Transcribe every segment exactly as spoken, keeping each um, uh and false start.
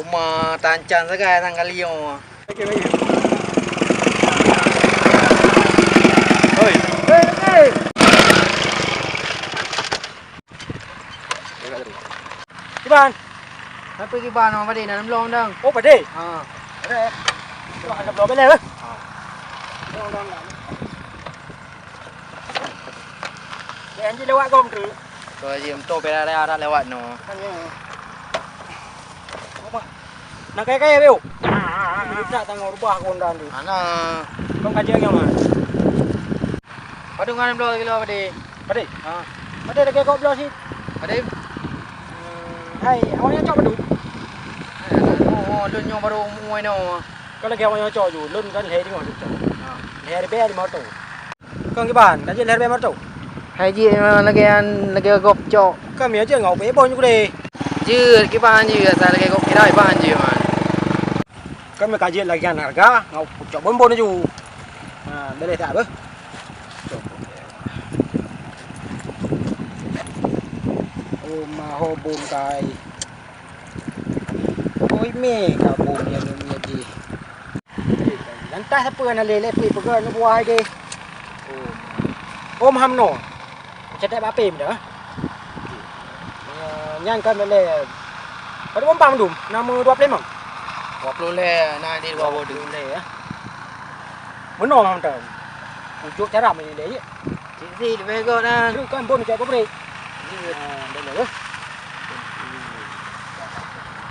Uma tancang sagai sang kali nyoe. Kiban. Tapi kiban, Bang Padi, na lôn bloe dang. Oh, Padi. Ha. Ada. Wah, ada bloe beleh, eh? Ha. Dang, dang, dang. Dek Haji lewat gom tu. Tu Haji, beutôi pih ada, ada lewat no. Kan ya. Apa? Nak kaya-kaya, Beo? Ini tak tanggung rubah kondan tu. Ana. Kau kaji lagi, Mak? Padum ngon bloe kilo, Padi? Padi? Ha. Padi lagèe kok bloe sit. Padi? Hmm, hai, awak nyang cok padum? Hai, oh, oh, lôn nyoe baru muai no. Kau lagèe awak nyang cok ju, lôn kan lhèe teungoh cok. Ha. Lhèe ribèe lima reutôh. Kong kiban, ka jeuet lhèe ribèe meureutoh? Hai jeuet memang lagèe nyan, lagèe gob cok. Kami aja ngau pih bon ju deh. Jeuet kiban jeuet, asai lagèe gob kira kiban jeuet man. Kami ka jeuet lagèe nyan hareuga, ngau cok bon-bon ju. Ha, boleh tak beuh? Cok. Oh, maho bon kai. Oi, mé ka bon ya, mé di. Lantas apa na lé, lé pih peugah nyoe buah ai deh. Oh. Om Hamno. Cetek bak pem dah. Ya, nyan kan lé. Pada umpang dum, nama dua puluh lima. Dua puluh lé, na di dua puluh lé ya. Meunoe Hamno. Ujuk cara meunoe lé ya. Cik Zi, leubeh gok na. Trok kan bon cak pabrik. Iya. Ha, dah lah, eh.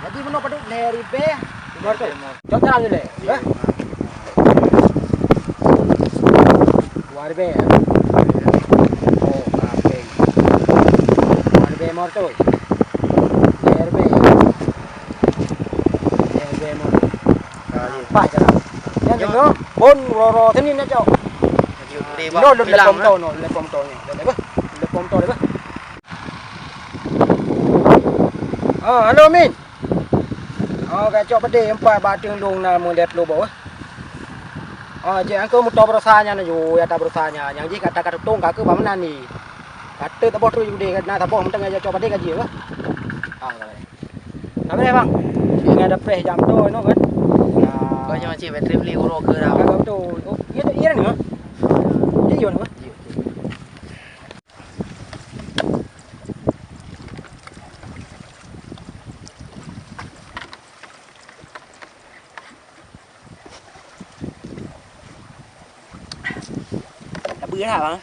Jadi meunoe padum lhèe ribèe lima reutôh. Cok cara je lé, eh. Dua ribèe. Oh, kapeng. Dua ribèe lima reutôh. Lhèe ribèe. Lhèe ribèe lima reutôh. Ha, iya. Paih jalan. Nyan nyoe, bon roro seunin na cok. Lôn lôn lepom to nyoe, lepom to nyoe. Lepom to lepom. Ah, halo Min. Oh, ka cok pedeh empat bak teunglong na meulhèe ploh boh. Ah, jeuet angkeu moto beurasa nyan aju, ya ta beurasa nyan. Nyang jih kata ka tutong ka keu bak meunan ni. Kata taboh terus udeh na taboh mantong ya cok pedeh ka jih. Ah, ka. Ka beureh, Bang. Ingat ada preh jam tu, no, kan? Ya. Kau nyoe cik bateri beli uroe ke dah? Agak betul. Oh, iya, iya, ni, ha? Iya, iya, ni, ha? Tapi dah, Bang.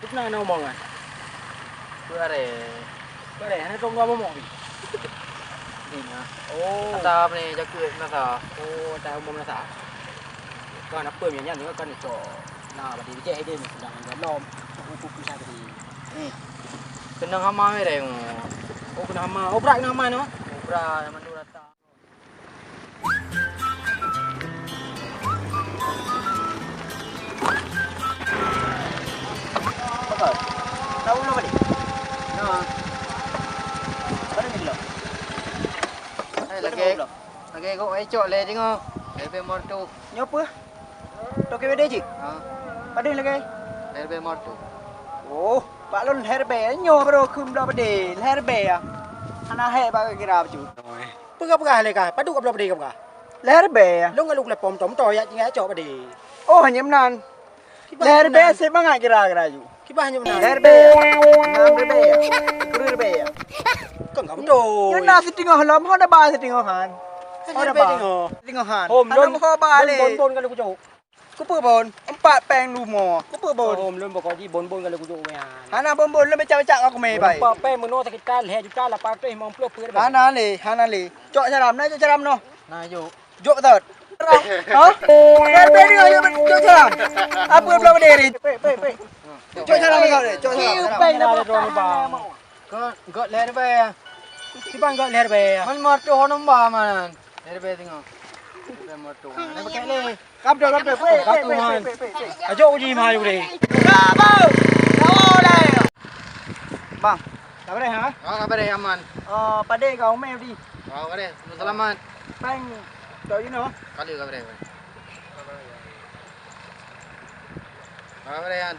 Pernah na omong kan? Peue aré? Peue aré? Hana tong gua momong ni. Ni nah. Oh. Kata apa ni, jakeut nasa. Oh, tak umum nasa. Kan apa ni, nyan kan cok. Nah, berarti bijak dia ni sedang dalam. Aku pun bisa tadi. Hmm. Kena hama ni dah. Oh, kena hama. Oh, berat kena hama ni, Bang? Oh, berat, yang mandul rata. Tahu belum balik? Nah. Balik ni belum? Eh, lagi. Lagi kok ai cok lé tengok. Lé pé mor tu. Nyoe peue? Toke bedé jih? Ha. Padum lagèe? Lhèe ribèe mor tu. Oh, bak lôn lhèe ribèe, nyoe baru kheun bloe pedeh, lhèe ribèe ya. Hana hék bak kira bacut. Peugah-peugah lé ka, padum ka bloe pedeh ka peugah. Lhèe ribèe ya. Lôn ngon lôn lepom tom to ya tinggai cok pedeh. Oh, hanya meunan. Lhèe ribèe sép mangat kira-kira ju. Kiban hanya meunan. Lhèe ribèe ya. Enam ribèe ya. Sepuluh ribèe ya. Kan ka beutôi. Nyoe na siteungoh lom, hana ba siteungoh han. Hana ba. Siteungoh han. Hom, hana lôn, ba lé. Bon, bon, bon, kalau kucok. Kupeue bon? Empat péng limo. Kupeue bon? Oh, lôn bukon jih bon-bon ka lôn kujok nyan. Hana bon-bon, lôn becak-becak ngon kumé bai. Empat péng meunoe sekitar lhèe juta lapan ratus limong ploh peuet. Hana lé, hana lé. Cok salam, na cok salam noh. Na jok. Jok beutôi. Ha? Lhèe ribèe ni ayo cok salam. Apa pula berdiri? Pek, pek, pek. Cok salam kau deh, cok salam. Péng dah. Gèt, gèt lhèe ribèe. Kiban gèt lhèe ribèe. Man meutuah hana ba man. Lhèe ribèe singoh. Lhèe ribèe meutuah. Hana pakai lé. Kam dah, kam dah. Pek, pek, pek, pek, pek. Ajok uji mah ayo deh. Bang, kabar ha? Ah, kabar aman. Oh, padé ka umé di. Oh, kabar. Selamat. Peng, tok ino. Kali kabar. Kabar ya.